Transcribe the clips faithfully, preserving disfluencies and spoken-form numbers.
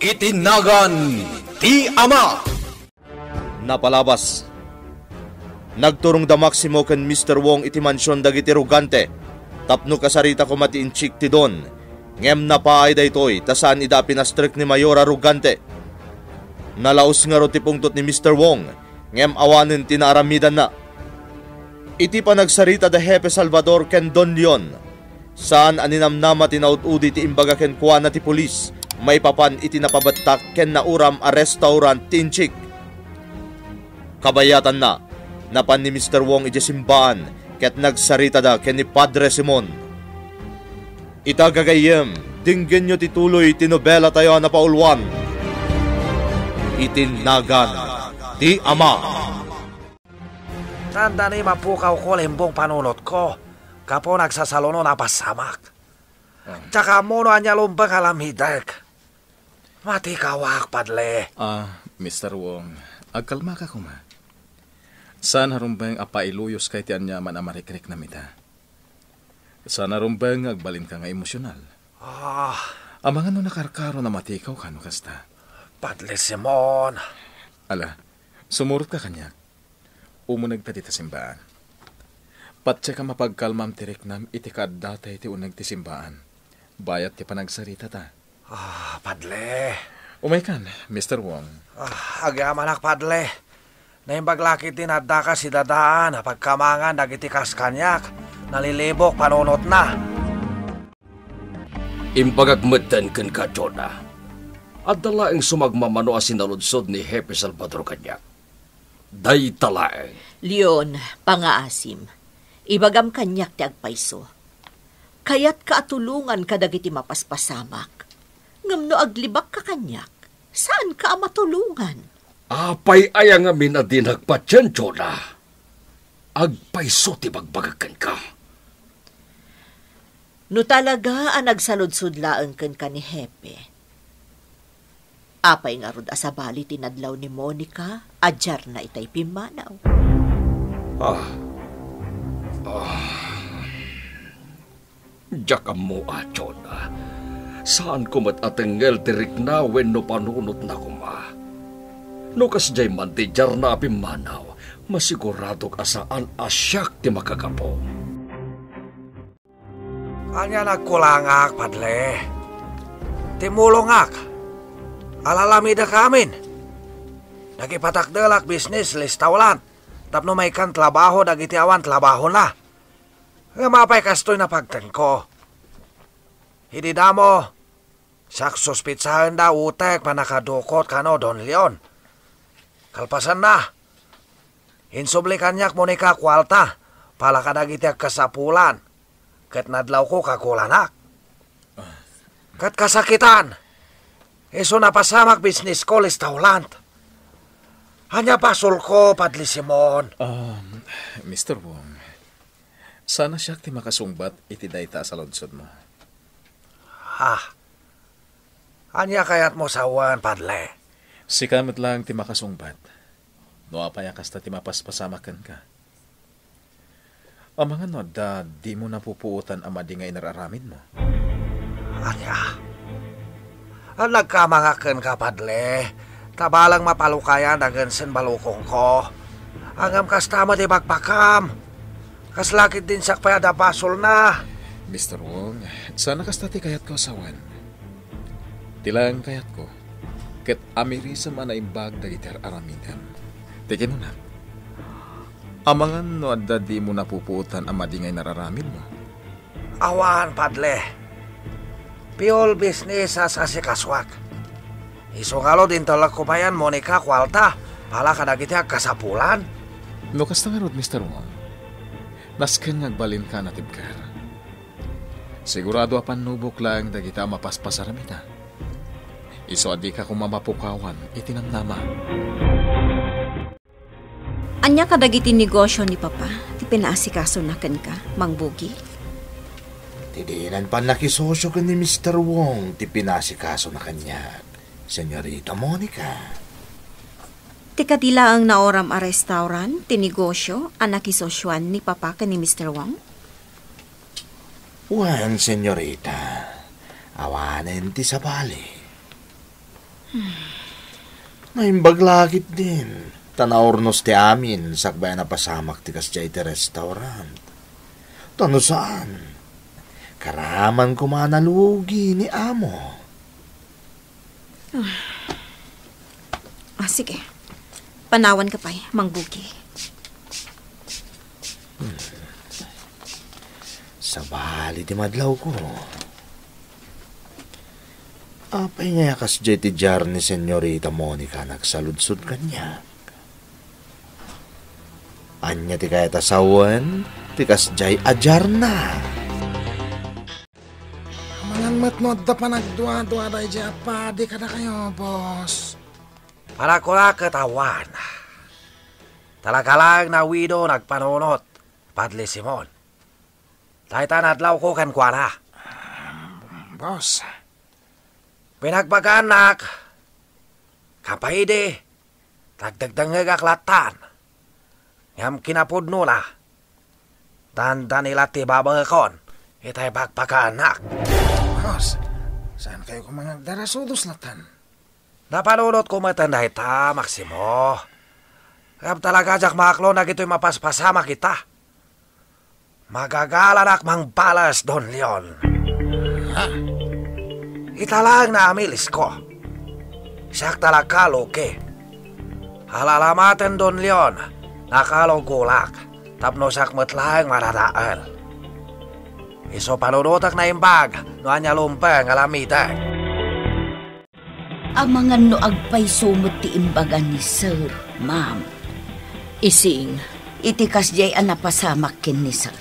Iti nagan ti Ama. Napalabas. Nagturongda Maximo ken Mister Wong iti mansion dagiti rugante tapno kasarita koma ti inchik ti Don. Ngem napaay daytoy ta saan ida a pinastrek ni Mayor a rugante. Nalaus ngarud ti pungtot ni Mister Wong, ngem awanen ti naaramidanna. Iti panagsarita da Hepe Salvador ken Don Leon, saan a ninamnama ti naud-udi ti imbaga kenkuana ti pulis maipapan iti napabettak ken nauram a restaurant ti inchik. Kabayatanna, napan ni Mister Wong idiay simbaan ket nagsaritada ken ni Padre Simon. Ita gagayyem, dinggenyo ti tuloy ti nobelatayo a napauluan, Iti Nagan ti Ama. Dandani mapukawko limbong panunotko, gapu nagsasaluno napasamak. Ah. Diak ammo no ania lumbeng a lamidek. Matikawak, Padle. Ah, Mister Wong, agkalmaka koma. Saan a rumbeng a pailuyoska iti aniaman a marikriknam ita. Saan a rumbeng nga agbalinka nga emosyonal. Ah. Amangan no nakarkaro a matikawka no kasta. Padle Simon. Ala, sumurotka kaniak. Umunegta dita simbaan. Patiekam a pagkalmam ti riknam iti kaaddata iti uneg ti simbaan, bayat ti panagsaritata. Ah, Padle. Umaykan, Mister Wong. Ah, agyamanak, Padle. Naimbag la ketdi nga addaka sidadaan a pagkamangan dagiti kas kaniak, nalilibok panunotna. Imbagak metten kenka, Jonah. Adda laeng sumagmamano a sinaludsod ni Hepe Salvador kaniak. Dayta laeng. Leon, pangaasim. Ibagam kaniak ti agpayso. Kayatka a tulongan kadagiti mapaspasamak. Ngem no aglibakka kaniak, saanka a matulongan. Apay aya ngamin a di nagpatien, Jonah? Agpayso ti bagbagak kenka. No talaga a nagsaludsod laeng kenka ni Hepe, apay ngarud a sabali ti nadlaw ni Monica a diarna itay pimmanaw? Ah. Ah. Diak ammo, Jonah. Saanko met a tengngel ti rikna wenno panunotna koma. No kasdiay man ti diarna a pimmanaw, masiguradok a saan a siak ti makagapu. Ania nagkulangak, Padle? Timmulongak. Alalamidek amin. Nakipatakdelak bisnis restaurant tapno maikkan trabaho dagiti awan trabahona. Ngem apay kastoy napagtenko? Idi damo, siak suspetsaen da utek pannakadukot kano Don Leon. Kalpasanna, insubli kaniak Monica kuarta para kadagiti agkasapulan, ket nadlawko kagulanak. Ket kasakitan, isu napasamak bisnisko restaurant. Ania basolko, Padle Simon? Um, Mister Wong, saan a siak ti makasungbat iti dayta a saludsodmo. Ha? Ania kayatmo sawen, Padle? Sika met laeng ti makasungbat. No apay a kasta ti mapaspasamak kenka. Amangan no adda dimo napupuotan a madi nga inar-aramidmo. Ania? Nagkamangak kenka, Padle, ta balang mapalukayan dagiti balukongko. Ngem kasta met ti pakpakam. Kasla ketdin siak pay adda basolna. Mister Wong, saan a kasta ti kayatko a sawen. Ti laeng kayatko, ket amirisem a naimbag dagiti ar-aramidem. Ti kinuna, amangan no adda dimo napupuotan a madi nga inar-aramidmo. Awan, Padle. Pure business a sasikasoak. Isu ngarud, intellekko payen Monica kuarta para kadagiti agkasapulan. No kasta ngarud, Mister Wong, nasken nga agbalinka a natibker. Sigurado a pannubok laeng dagita a mapaspasaram ita. Isu a dika koma mapukawan iti namnama. Ania kadagiti negosio ni Papa ti pinaasikasona kenka, Mang Bugi? Ti dinan pannakisosio ken ni Mister Wong ti pinaasikasona kaniak, Senyorita Monica. Ti kadi laeng nauram a restaurant ti negosio a nakisosioan ni Papa ken ni Mister Wong? Wen, senyorita, awanen ti sabali. Naimbag la ketdin, ta naurnos ti amin sakbay a napasamak ti kasdiay iti restaurant. Ta no saan, karaman koma a nalugi ni amo. Ah, sige. Panawanka pay, Mang Bugi. Hmm. Sabali ti madlawko. Apay ngay a kasdiay ti diar ni Senyorita Monica a nagsaludsod kaniak? Ania ti kayat a sawen ti kasdiay a diarna? Amangan met no adda panagduadua daydiay a padi kadakayo, boss. Para kunak ket awan. Talaga laeng nawido nagpanunot, Padre Simon. Dayta nadlawko kenkuana. Boss. Pinagbaganak, kapaidi, nagdengdengngegak lattan. Ngem kinapudnona, dandani la ti babaekon itay bagbaganak. Boss, saan kayo koma nga agdarasudos lattan? Napanunotko met dayta, Maximo. Ngem talaga diak maaklon dagitoy mapaspasamak ita. Magagalanak mangbalas, Don Leon. Ha? Ita laeng naamilisko. Siak talaga, Loki. Alalamaten, Don Leon, nakalugolak tapno siak met laeng madadael. Isu panunotek naimbag no ania lumpeng a lamitek. Amangan no agpayso met ti imbaga ni Sir, Ma'am. Ising, iti kasdiay a napasamak ken ni Sir,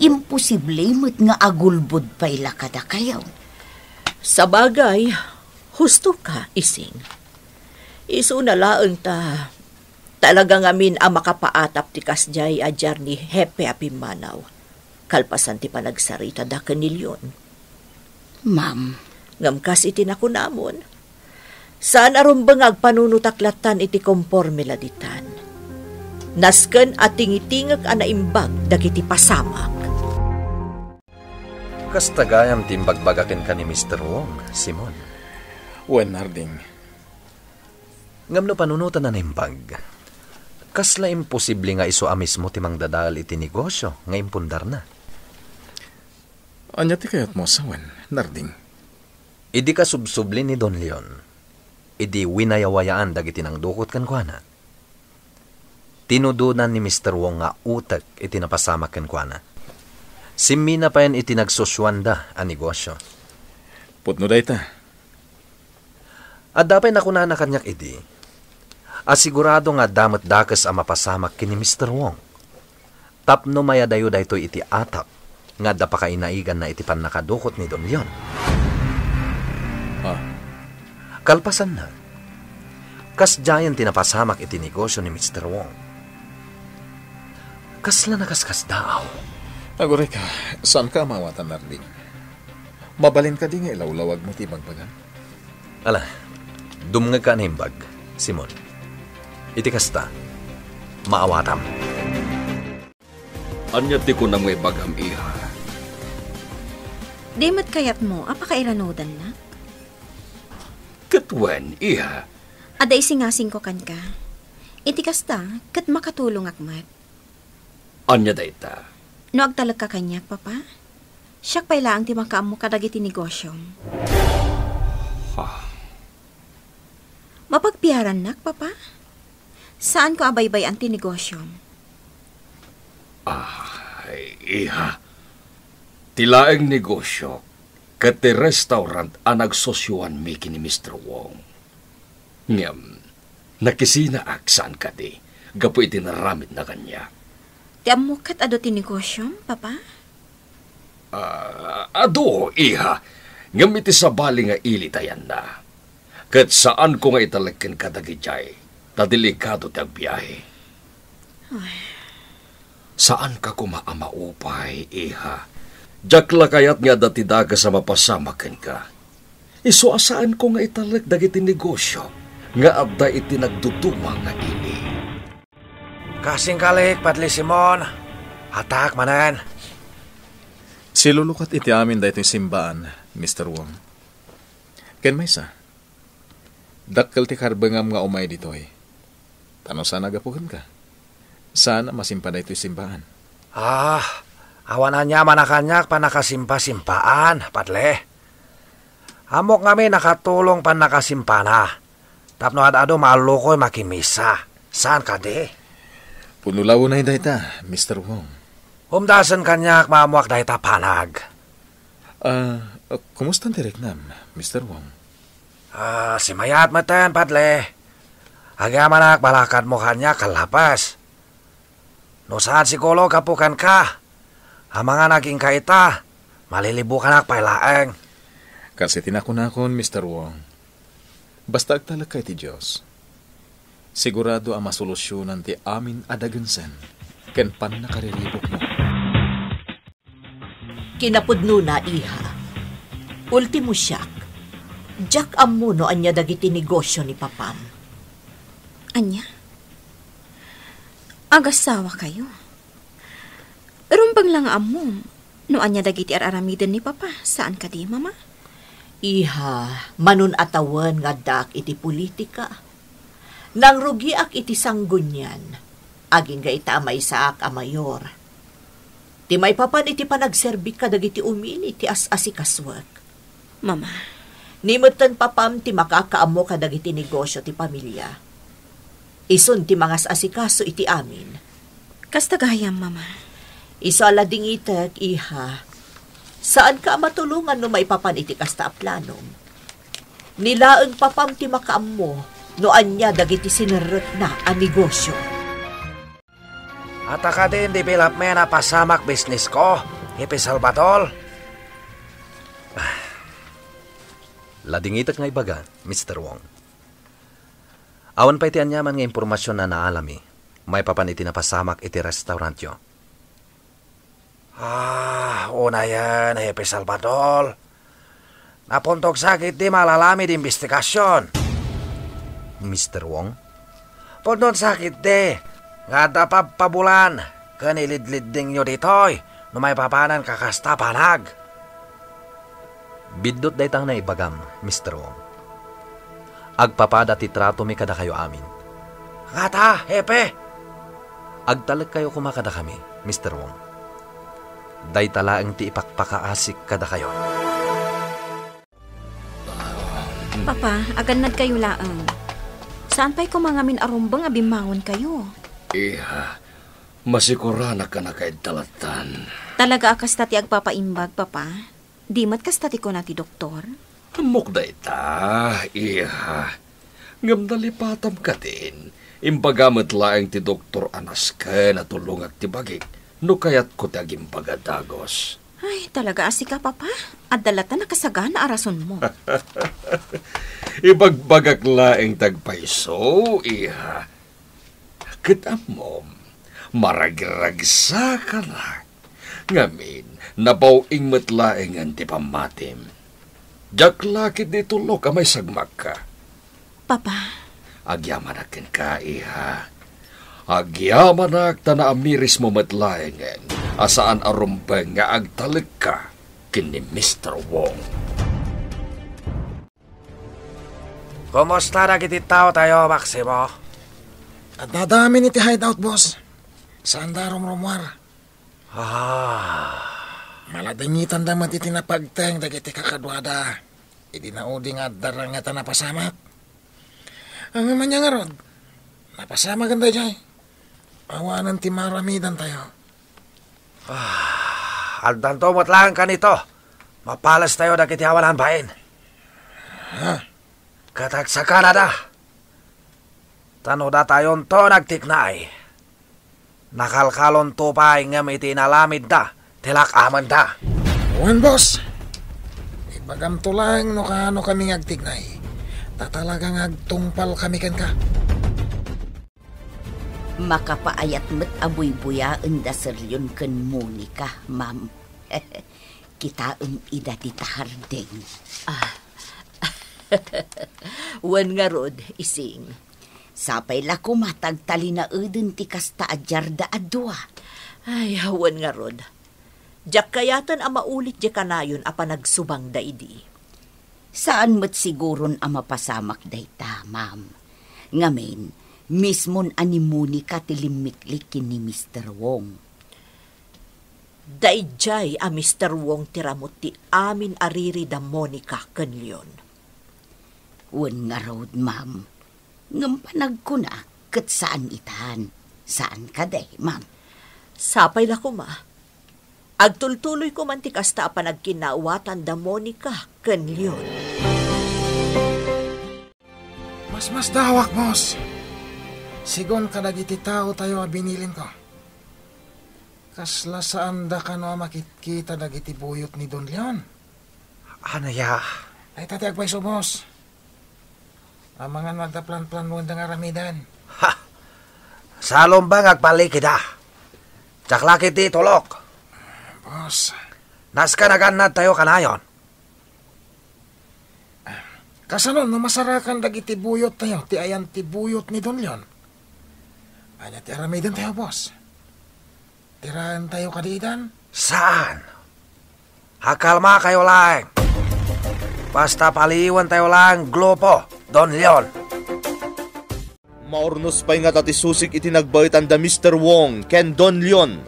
imposible met nga agulbod pay la kadakayo. Sabagay, husto ka, Ising. Isuna laeng ta talaga ngamin a makapaatap ti kasdiay a diar ni Hepe a Pimmanaw, kalpasan ti panagsaritada ken ni Leon. Ma'am. Ngem kas iti nakunamon, saan a rumbeng nga agpanunotak lattan iti komporme la ditan. Nasken a tingitingek a naimbag dagiti pasamak. Kasta gayam ti imbagbaga kenka ni Mister Wong, Simon. Wen, Narding. Ngem no panunotan a naimbag, kasla imposible nga isu a mismo ti mangdadael iti negosio nga impundarna? Ania ti kayatmo a sawen, Narding? Idi kasubsubli ni Don Leon, idi winayawayaan dagiti nangdukot kenkuana, tinudodan ni Mister Wong nga utek iti napasamak kenkuana. Simmina payen iti nagsusuanda a negosio. Pudno dayta. Adda pay nakunana kaniak idi a sigurado nga adda met dakes a mapasamak ken ni Mister Wong tapno mayadayo daytoy iti atap nga adda pakainaiganna iti pannakadukot ni Don Leon. Ah. Kalpasanna, kasdiayen ti napasamak iti negosio ni Mister Wong. Kasla nakaskasdaaw. Aguray ka, saan ka a maawatan, Narding? Mabalin kadi nga ilawlawagmo ti ibagbagam? Ala, dumngegka a naimbag, Simon. Iti kasta, maawatam. Ania ti kunam nga ibagam, iha? Di met kayatmo a pakairanudannak? Ket wen, iha? Adda isingasingko kenka. Iti kasta, ket makatulongak met. Ania dayta? No agtalekka kaniak, Papa, siak pay laeng ti makaammo kadagiti negosiom. Ah. Mapagpiarannak, Papa? Saanko a baybay-an ti negosiom. Ay, iha. Ti laeng negosio ket ti restaurant a nagsosioanmi ken ni Mister Wong. Ngem, nakisinaak saan kadi gapu iti naramidna kaniak. Ti ammok ket adu ti negosiom, Papa? Ah, adu, iha. Ngem iti sabali nga ili ta yanna. Ket saanko nga italek kenka dagidiay, ta delikado ti agbiahe. Ay. Saanka koma a maupay, iha. Diak la kayat nga adda ti dakes a mapasamak kenka. Isu a saanko nga italek dagiti negosio nga adda iti nagduduma nga ili. Kasingkalik, Padre Simon. Atak manen. Silulukat iti amin daytoy simbaan, Mister Wong. Ken maysa, Dakkel ti karbengam nga umay ditoy. Ta no saan a gapu kenka, saan a masimpa daytoy simbaan. Ah, awan aniaman a kaniak pannakasimpa-simpaan, Padre. Ammok ngamin a katulong pannakasimpana. Tapno ad-adu maallukoy makimisa. Saan kadi? Pudno la unay dayta, Mister Wong. Umdasen kaniak maammoak dayta panag. Ah, kumusta ti riknam, Mister Wong? Ah, simayat meten, Padre. Agyamanak balakadmo kaniak kallapes. No saan siguro gapu kenka, amangan agingka ita, malilibukanak pay laeng. Kas iti nakunakon, Mister Wong, basta agtalekka iti Dios, sigurado a masolusionan ti amin a dagensen ken pannakariribukmo. Kinapudnona, iha. Ultimo siak. Diak ammo no ania dagiti negosio ni papam. Ania? Agasawakayo? Rumbeng la nga ammom no ania dagiti ar-aramiden ni Papa, saan kadi, Mama? Iha, manun a tawen nga addaak iti politika. Nangrugiak iti sanggunian, agingga ita a maysaak a mayor. Ti maipapan iti panagserbi kadagiti umili ti as-asikasuek. Mama. Ni metten papam ti makakaammo kadagiti negosio ti pamilia. Isun ti mangas-asikaso iti amin. Kasta gayam, Mama. Isu a ladingitek, iha. Saanka a matulongan no maipapan iti kasta a planom. Ni laeng papam ti makaammo no ania dagiti sinerrekna a negosio. Ata kadin di pilapmen a pasamak bisnisko, Hepe Salvador? Ladingitek nga ibaga, Mister Wong. Awan pay ti aniaman nga impormasion a naalami maipapan iti napasamak iti restaurantyo. Ah, unayen, Hepe Salvador. Napuntogsa ketdi malalami di imbestigasion. Mister Wong? Pudno sakit di nga adda pabpabulan ken ilidliddingyo ditoy no maipapanan kakasta panag. Biddut dayta nga naibagam, Mister Wong. Agpapada ti tratomi kadakayo amin. Ngata, Hepe? Agtalekkayo koma kadakami, Mister Wong. Dayta laeng ti ipakpakaasik kadakayo. Papa, agannadkayo laeng. Saan pay koma ngamin a rumbeng a bimmangonkayo? Iha, masikuranak a nakaidtalatan. Talaga a kasta ti agpapaimbag, Papa? Di met kasta ti kuna ti doktor? Ammok dayta, iha. Ngem nalipatam kadin, imbaga met laeng ti doktor a nasken a tulongak ti bagik no kayatko ti agimbaga dagus. Ay, talaga a sika, Papa. Adda latta nakasagana a rasonmo. Ibagbagak laeng ti agpayso, iha. Ket ammom, maragiragsakanak. Ngamin, nabaw-ing met laengen ti pammatim. Diak la ketdi tulok a maisagmakka. Papa. Agyamanak kenka, iha. Agyamanak ta naamirismo met laengen a saan a rumbeng nga agtalekka ken ni Mister Wong. Kumusta dagiti taotayo, Maximo? Addada amin iti hideout, boss. Saanda a rumrumuar. Ah. Maladingitanda met iti napagteng dagiti kakaduada idi naudi nga adda ranget a napasamak. Ngem ania ngarud, napasamaken daydiay. Awanen ti maaramidantayo. Ah, addanto met laeng kanito. Mapalestayo dagiti awan bain. Ha? Ket agsakanada. Ta no datayonto nagtiknay, nakalkalonto pay ngem iti inalamidda ti lak-amenda. Wen, boss. Ibagamto laeng no kaano kami nga agtiknay. Ta talaga nga agtungpal kami kenka. Makapaayat met a buybuyaen da Serlion ken Monica, ma'am. Kitaem ida dita hardeng. Ah. Wen ngarud, Ising. Sapay la koma ta agtalinaeden ti kasta a diarda a dua. Ay, wen ngarud. Diak kayaten a maulit diay kanayon a panagsubangda idi. Saan met siguron a mapasamak dayta, ma'am. Ngamin, mismon a ni Monica ti limmiklik ken ni Mister Wong. Daydiay a Mister Wong ti ramut ti amin a riri da Monica ken Leon. Wen ngarud, ma'am. Ngem panagkuna ket saan itan. Saan kadi, ma'am? Sapay la koma. Agtultuloy koma ti kasta a panagkinnaawatan da Monica ken Leon. Masmasdawak, boss. Sigun kadagiti taotayo a binilinko. Kasla saanda kano a makitkita dagiti buyot ni Don Leon. Ania? Dayta ti agpayso, boss. Amangan no adda planplanoenda nga aramiden. Ha! Saan laeng nga agpallikida. Diak la ketdi tulok. Boss. Nasken a gannadtayo kanayon. Kasano no masarakan dagiti buyottayo ti ayan ti buyot ni Don Leon? Ania ti aramidentayo, boss? Tiraentayo kadi itan? Saan? Agkalmakayo laeng. Basta paliiwentayo laeng grupo, Don Leon. Maurnos pay ngata ti susik iti nagbaetan da Mister Wong ken Don Leon.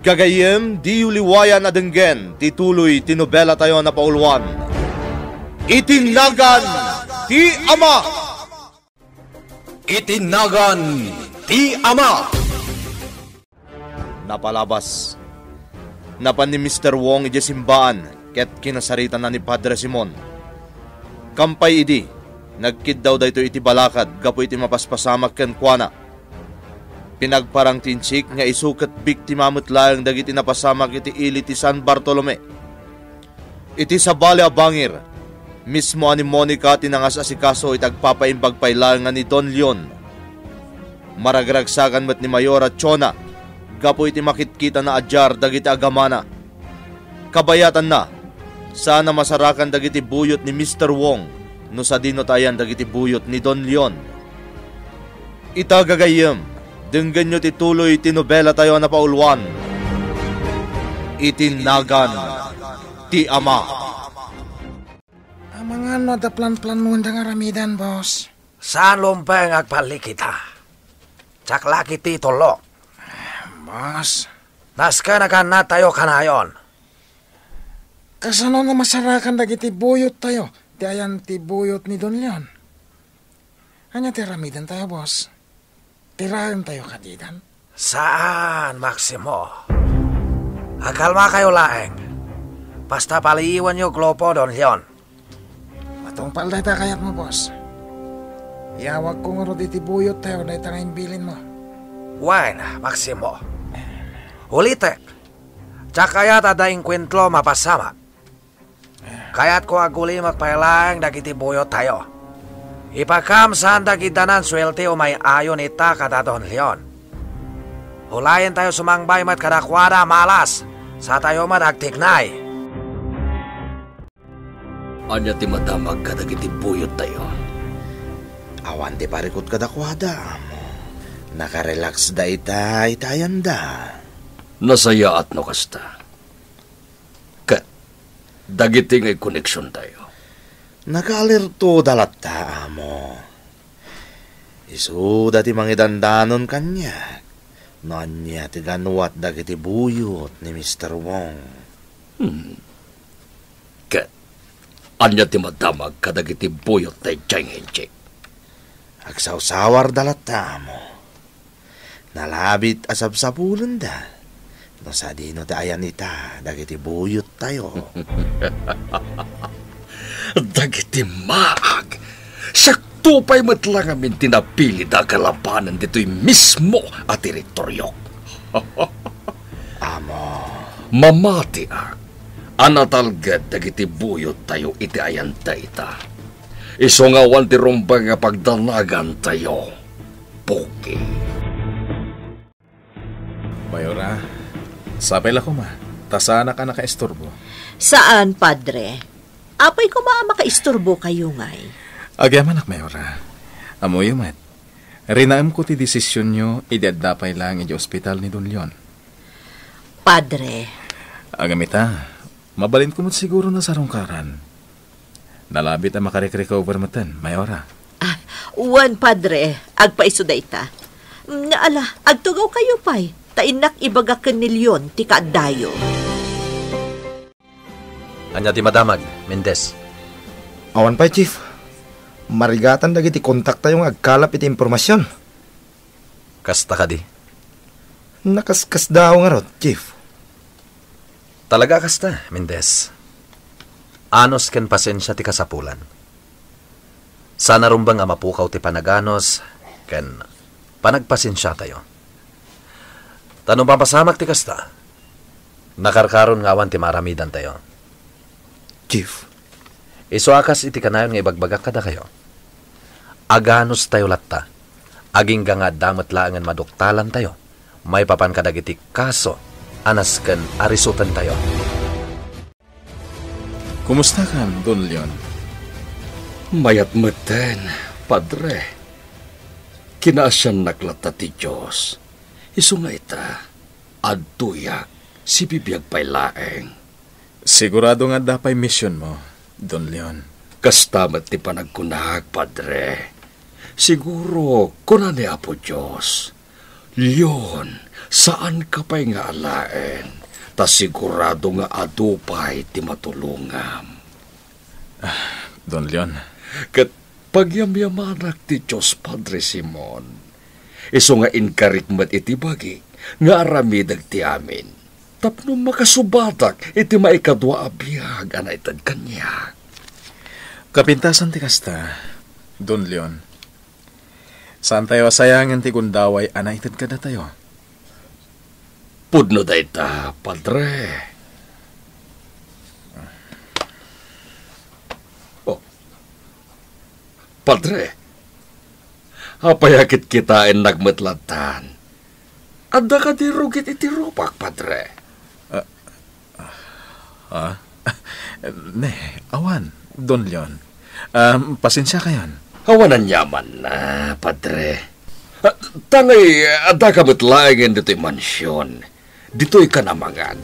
Gagayyem, diyo liwayan a denggen ti tuloy ti nobelatayo a napauluan, Iti Nagan ti Ama. Iti Nagan ti Ama. Napalabas. Napan ni Mister Wong idiay simbaan ket kinasaritana ni Padre Simon. Kampay idi, nagkiddaw daytoy iti balakad gapu iti mapaspasamak kenkuana. Pinagparang ti insik nga isu ket biktima met laeng dagiti napasamak iti ili ti San Bartolome. Iti sabali a bangir, mismo a ni Monica ti nangas-asikaso iti agpapaimbag pay laeng nga ni Don Leon. Maragragsakan met ni Mayor a Chona gapu iti makitkitana a diar dagiti agamana. Kabayatanna, saan a masarakan dagiti buyot ni Mister Wong no sadino ta ayan dagiti buyot ni Don Leon. Ita, gagayyem, denggenyo ti tuloy ti nobelatayo a napauluan, Iti Nagan ti Ama. Amangan no adda planplanoenda nga aramiden, boss. Saan laeng nga agpallikida. Diak la ketdi tulok. Boss. Nasken a gannadtayo kanayon. Kasano no masarakan dagiti buyottayo ti ayan ti buyot ni Don Leon? Ania ti aramidentayo, boss? Tiraentayo kadi itan? Saan, Maximo. Agkalmakayo laeng. Basta paliiwanyo grupo, Don Leon. Matungpal dayta kayatmo, boss. Iyawagko ngarud iti buyottayo dayta nga imbilinmo. Wen, Maximo. Ulitek, diak kayat adda enkuentro mapasamak. Kayatko a agulimek pay laeng dagiti buyottayo. Ipakam saan dagiti danan suerte umay-ayon ita kada Don Leon. Ulayentayo sumangbay met kadakuada a malas, satayo met agtiknay. Ania ti madamag kadagiti buyottayo? Awan ti parikut kadakuada, amo. Nakarelax da ita iti ayanda. Nasayaat no kasta. Ket dagiti nga koneksiontayo? Nagaalerto da latta, amo. Isuda ti mangidandanon kaniak no ania ti ganwat dagiti buyot ni Mister Wong. Hmm. Ket ania ti madamag kadagiti buyot daydiay nga insik? Agsawsawar da latta, amo. Nalabit a sabsabulenda no sadino ti ayan ita dagiti buyottayo. Dagiti maag! Siakto pay met la ngamin ti napilida a kalabanen ditoy mismo a teritoriok. Amo. Mamatiak a natalged dagiti buyottayo iti ayanda ita. Isu nga awan ti rumbeng a pagdanagantayo. Puki. Mayora, sapay la koma, ta saanak a nakaisturbo. Saan, Padre. Apay koma a makaisturbokayo ngay? Agyamanak, Mayora. Ammoyo met. Rinaemko ti desisionyo idi adda pay laeng idiay ospital ni Don Leon. Padre. Ngem ita, mabalinko met siguro a sarungkaran. Nalabit a makarecover metten, Mayora. Ah, wen, Padre, agpaiso dayta. Mm, ala, agtugawkayo pay, ta innak ibaga ken ni Leon ti kaaddayo. Ania ti madamag, Mendez? Awan pay, Chief. Marigatan dagiti kontaktayo nga agkalap iti impormasion. Kasta kadi? Nakaskasdaaw ngarud, Chief. Talaga a kasta, Mendez. Anus ken pasensia ti kasapulan. Saan a rumbeng a mapukaw ti panaganus ken panagpasensiatayo. Ta no mapasamak ti kasta, nakarkaron nga awan ti maaramidantayo. Chief. Isu a kas iti kanayon nga ibagbagak kadakayo, aganustayo latta, agingga nga adda met laengen maduktalantayo maipapan kadagiti kaso a nasken a risutentayo. Kumustakan, Don Leon? Mayat metten, Padre. Kinaasiannak latta ti Dios. Isu nga ita, adtoyak, sibibiag pay laeng. Sigurado nga adda pay misionmo, Don Leon. Kasta met ti panagkunak, Padre. Siguro, kuna ni Apo Dios, "Leon, saanka pay nga alaen, ta sigurado nga adu pay ti matulongam." Ah, Don Leon. Ket pagyamyamanak ti Dios, Padre Simon. Isu nga inkarik met iti bagi nga aramidek ti amin, tapno makasubatak iti maikadua a biag a naited kaniak. Kapintasan ti kasta, Don Leon. Saantayo a sayangen ti gundaway a naited kadatayo. Pudno dayta, Padre. Oh. Padre, apay a kitkitaennak met lattan? Adda kadi rugit iti rupak, Padre? Ah, ah, ne, awan, Don Leon. Ah, pasensiakayon. Awan aniaman, ah, Padre. Ah, ta ngay, addaka met laengen ditoy mansion. Ditoyka namangan.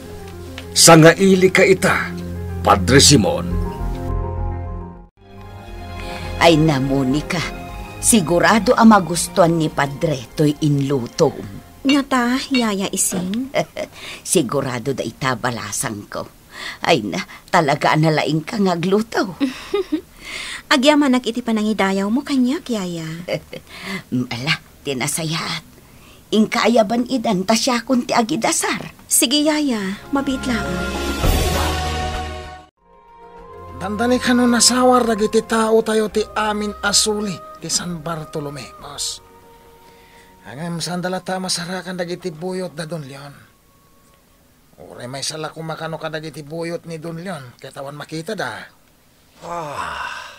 Sangailika ita, Padre Simon. Ay na, Monica, sigurado a magustuan ni Padre toy inlutom. Ngata, Yaya Ising? Sigurado dayta, balasangko. Ay na, talaga a nalaingka nga agluto. Agyamanak iti panangidayawmo kaniak, Yaya. Mm, ala, ti nasayaat. Inka aya ban-idan ta siakon ti agidasar. Sige, Yaya, mabiit laeng. Dandani kano nasawar dagiti taotayo ti amin a suli ti San Bartolome, boss. Ngem saanda latta a masarakan dagiti buyot da Don Leon. Uray maysa la koma kano kadagiti buyot ni Don Leon ket awan makitada. Ah,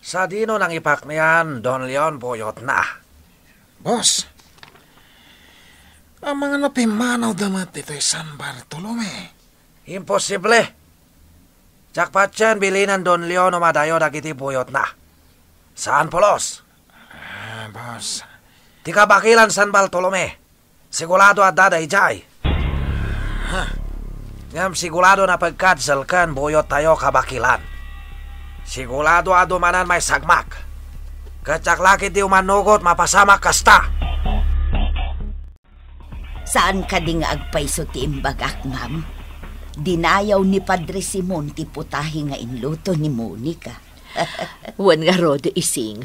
sadino nangipaknian, Don Leon, buyotna? Boss, amangan no pimmanawda met ditoy San Bartolome. Imposible. Diak patien bilinen, Don Leon, no madayo dagiti buyotna. Saan pulos? Ah, boss. Ti kabakilan San Bartolome. Sigurado adda daydiay. Ha? Ngem sigurado napagkadsel ken buyottayo kabakilan. Sigurado adu manen maisagmak. Ket diak la ketdi umannugot mapasamak kasta. Saan kadi nga agpayso ti imbagak, ma'am? Dinayaw ni Padre Simon ti putahe nga inluto ni Monica. Wen ngarud, Ising.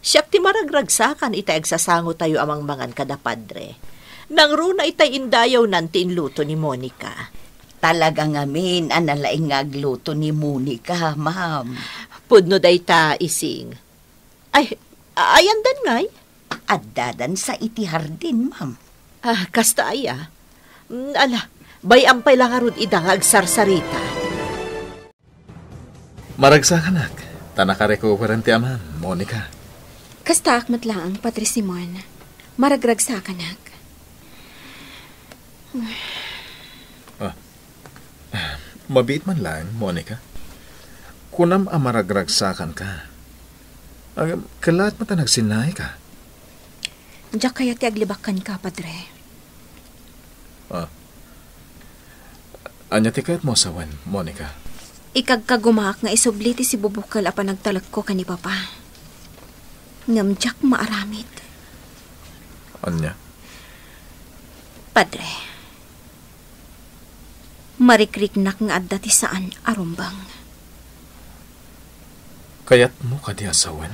Siak ti maragragsakan itay agsasangotayo a mangmangan kada padre. Nangruna itay indayawnan ti inluto ni Monica. Talaga ngamin a nalaing nga agluto ni Monica, ma'am. Pudno dayta, Ising. Ay, a-, ayandan ngay? Addadan sa iti hardin, ma'am. Ah, kasta aya. Mm, ala, bay-am pay la ngarud ida nga agsarsarita. Maragsakanak, ta nakarecoveran ti amam, Monica. Kastaak met laeng, Padre Simon. Maragragsakanak. Ah, mabiit man laeng, Monica. Kunam a maragragsakanka. Agam, kellaat met a nagsinnaika. Diak kayat ti aglibak kenka, Padre. Ah. Ania ti kayatmo a sawen, Monica? Ikagkagumaak nga isubli ti sibubukel a panagtalekko ken ni Papa. Ngem diak maaramid. Ania? Padre, marikriknak nga adda ti saan a rumbeng. Kayatmo kadi a sawen?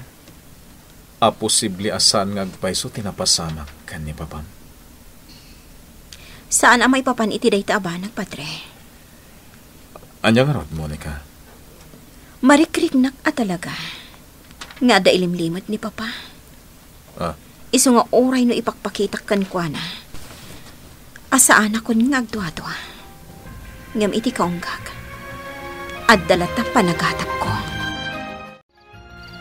A posible a saan nga agpayso ti napasamak ken ni Papam? Saan a maipapan iti dayta a banag, Padre. Ania ngarud, Monica? Marikriknak a talaga nga adda ilimlimed ni Papa. Ah. Isu nga uray no ipakpakitak kenkuana, a saanakon nga agduadua. Ngem iti kaunggak, adda latta panagatapko.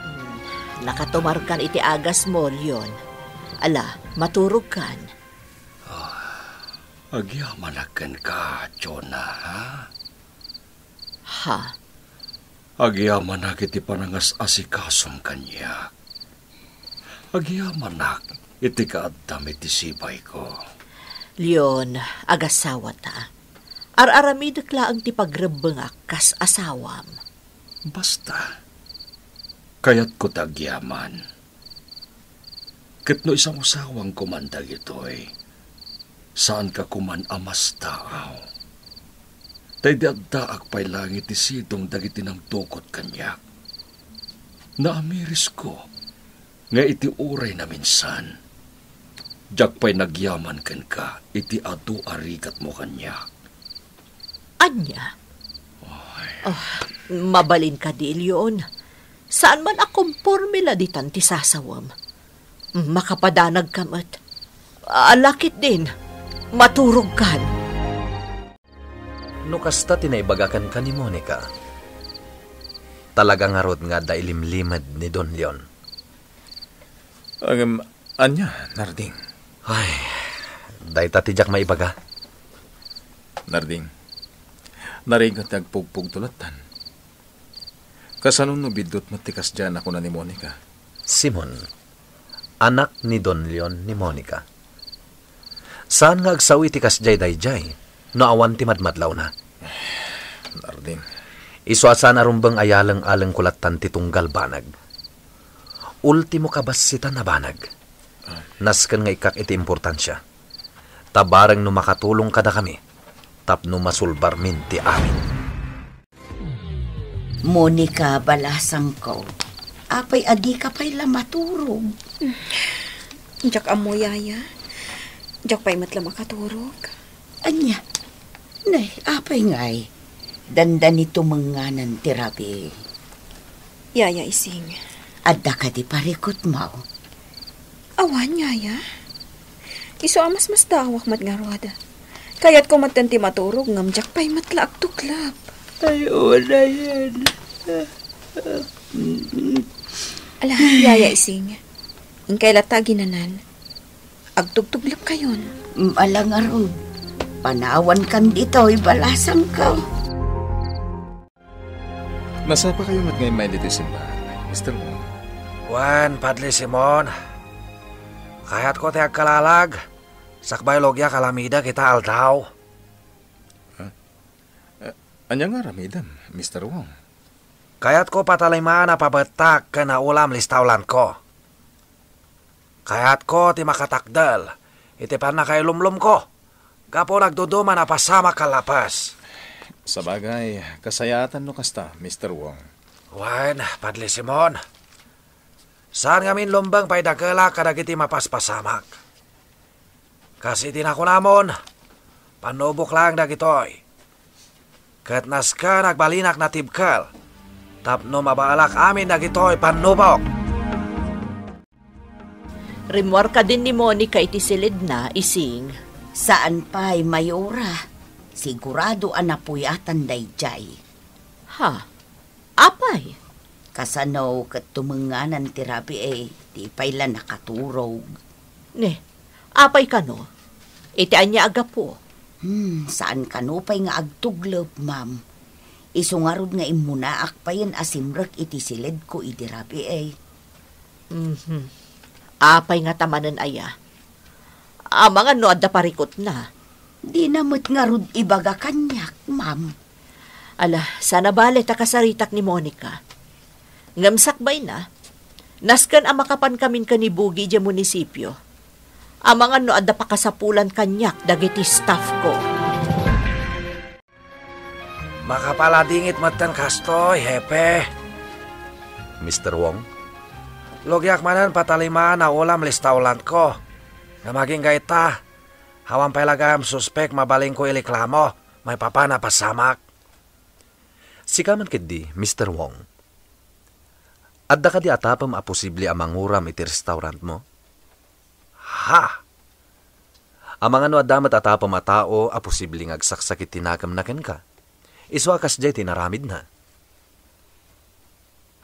Hmm, nakatumarkan iti agasmo, Leon. Ala, maturogkan. Ah, agyamanak kenka, Jonah, ha? Ha? Agyamanak iti panangas-asikasom kaniak. Agyamanak iti kaaddam iti sibayko. Leon, agasawata. Ar-aramidek laeng ti pagrebbengak kas asawam. Basta, kayatko ti agyaman. Ket no isangusawanko man dagitoy, saanka koman a mastaaw. Ta idi addaak pay laeng iti sidong dagiti nangtukod kaniak, naamirisko nga iti uray naminsan, diak pay nagyaman kenka iti adu a rigatmo kaniak. Ania? Ay. Ah, mabalin kadi, Leon. Saan man a komporme la ditan ti sasawem. Makapadanagka met. Ala ketdin, maturogkan. No kasta ti naibaga kenka ni Monica, talaga ngarud nga adda ilimlimed ni Don Leon. Ngem, ania, Narding? Ay, dayta ti diak maibaga. Narding, narigat ti agpugpugto lattan. Kasano no biddut met ti kasdiay a kuna ni Monica? Simon, anak ni Don Leon ni Monica. Saan nga agsao iti kasdiay daydiay no awan ti madmadlawna. Narding. Isu a saan a rumbeng a yaleng-alengko lattan ti tunggal banag. Ultimo kabassitan a banag. Nasken nga ikkak iti importansia. Ta bareng no makatulong kadakami tapno masulbarmin ti amin. Monica, balasangko, apay a dika pay la maturog? Diak ammo, Yaya. Diak pay met la makaturog. Ania? Nay, apay ngay? Dandani tumengnganan ti rabii. Yaya Ising. Adda kadi parikutmo? Awan, Yaya. Isu a masmastaawak met ngarud. Kayatko metten ti maturog, ngem diak pay met la agtuklep. Ay, unayen. Ala, Yaya Ising. Inkay latta aginanan. Agtugtuglepkayon. Ala ngarud. Panawankan ditoy balasangko. Nasapakayo met nga immay ditoy simbahan, Mister Wong? Wen, Padre Simon. Kayatko ti agkalalag, sakbay logia kalamidek ita aldaw. Ha? Eh, ania nga aramidem, Mister Wong? Kayatko patalimaan a pabettak ken naulam listawlanko. Kayatko ti makatakdel iti pannakailumlomko gapu nagduduma a pasamak a lapes. Sabagay, kasayaatan no kasta, Mister Wong. Wen, Padre Simon, saan ngamin lumbeng pay dakelak kadagiti mapaspasamak. Kas iti nakunamon, pannubok laeng dagitoy. Ket nasken agbalinak natibkel tapno mabaelak amin dagitoy pannubok. Rimmuar kadin ni Monica iti siledna, Ising. Saan pay, Mayora. Sigurado a napuyatan daydiay. Ha? Apay? Kasano ket tumengnganan ti rabii, eh, di pay la nakaturog. Ne, apay kano? Iti ania a gapu? Hmm, saan kano pay nga agtuglep, ma'am. Isu ngarud nga immunaak payen a simrek iti siledko idi rabii, eh. Mhm. Apay ngata manen aya? Amangan no adda parikutna. Dina met ngarud ibaga kaniak, ma'am. Ala, saan a bale ta kasaritak ni Monica. Ngem sakbayna, nasken a makapankamin ken ni Boogie idiay munisipio. Amangan no adda pakasapulan kaniak dagiti staff ko. Makapaladingit metten kastoy, Hepe. Mister Wong? Logiak manen patalimaan a ulam restaurantko. Ngem agingga ita, awan pay la gayam suspek mabalinko ireklamo maipapan a pasamak. Sika man ketdi, Mister Wong. Adda kadi atapem a posible a manguram iti restaurantmo? Ha! Amangan no adda met atapem a tao a posible nga agsaksakit ti nakemna kenka. Isu a kasdiay ti inaramidna.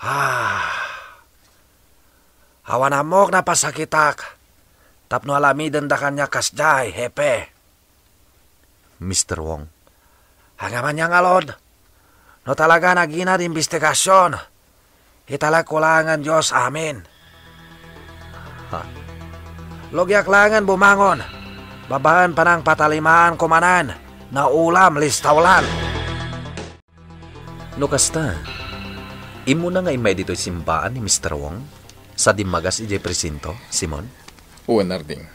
Ah! Awan ammok napasakitak tapno alamidenda kaniak kasdiay, Hepe. Mister Wong. Ania man nga ngarud, no talaga nagina ti imbestigasion, italekko laengen Dios amin. Ha? Logiak laengen bumangon, babaen panangpatalimaanko manen nga ulam restaurant. No kasta, immuna nga immay ditoy simbaan ni Mister Wong, sa dimmagas idiay presinto, Simon? Wen, Narding.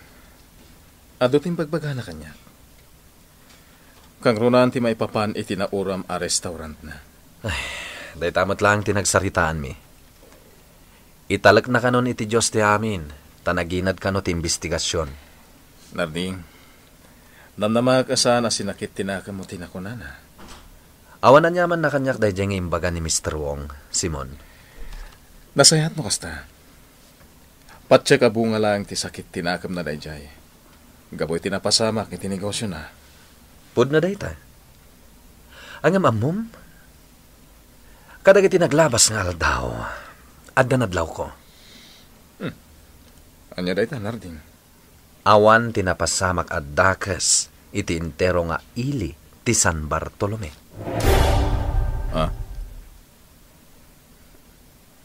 Adu ti imbagbagana kaniak. Kangrunan ti maipapan iti nauram a restaurantna. Ay, dayta met laeng ti nagsaritaanmi. Italekna kanon iti Dios ti amin, ta naginad kano ti imbestigasion. Narding, namnamaek a saan a sinakit ti nakemmo ti nakunana. Awan aniamanna kaniak daydiay nga imbaga ni Mister Wong, Simon. Nasayaat no kasta. Patiek a bunga laeng ti sakit ti nakemna daydiay. Gapu iti napasamak iti negosiona. Pudno dayta. Ngem ammom, kadagiti naglabas nga aldaw, adda nadlawko. Hmm. Ania dayta, Narding? Awan ti napasamak a dakes iti entero nga ili ti San Bartolome. Ah?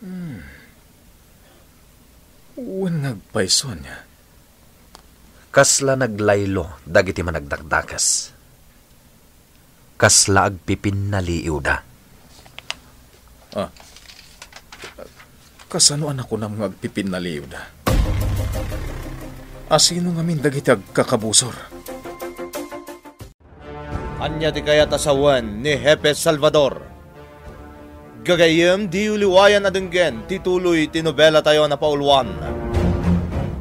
Hmm. Wen nga agpayso ania? Kasla naglaylo dagiti managdakdakes. Kasla agpipinnaliiwda. Ah. Kasano a nakunam nga agpipinnaliiwda? A sino ngamin dagiti agkakabusor? Ania ti kayat a sawen ni Hepe Salvador? Gagayyem, diyo liwayan a denggen ti tuloy ti nobelatayo a napauluan,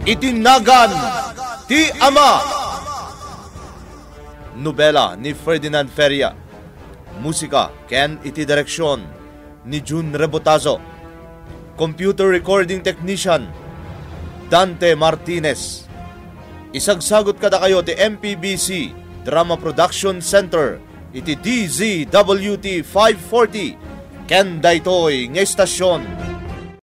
Iti Nagan ti Ama. Nobela ni Ferdinand Feria. Musika ken iti direksion ni Jun Rebotazo. Computer recording technician, Dante Martinez. Isagsagut kadakayo ti M P B C Drama Production Center iti D Z W T five forty ken daytoy nga istasyon.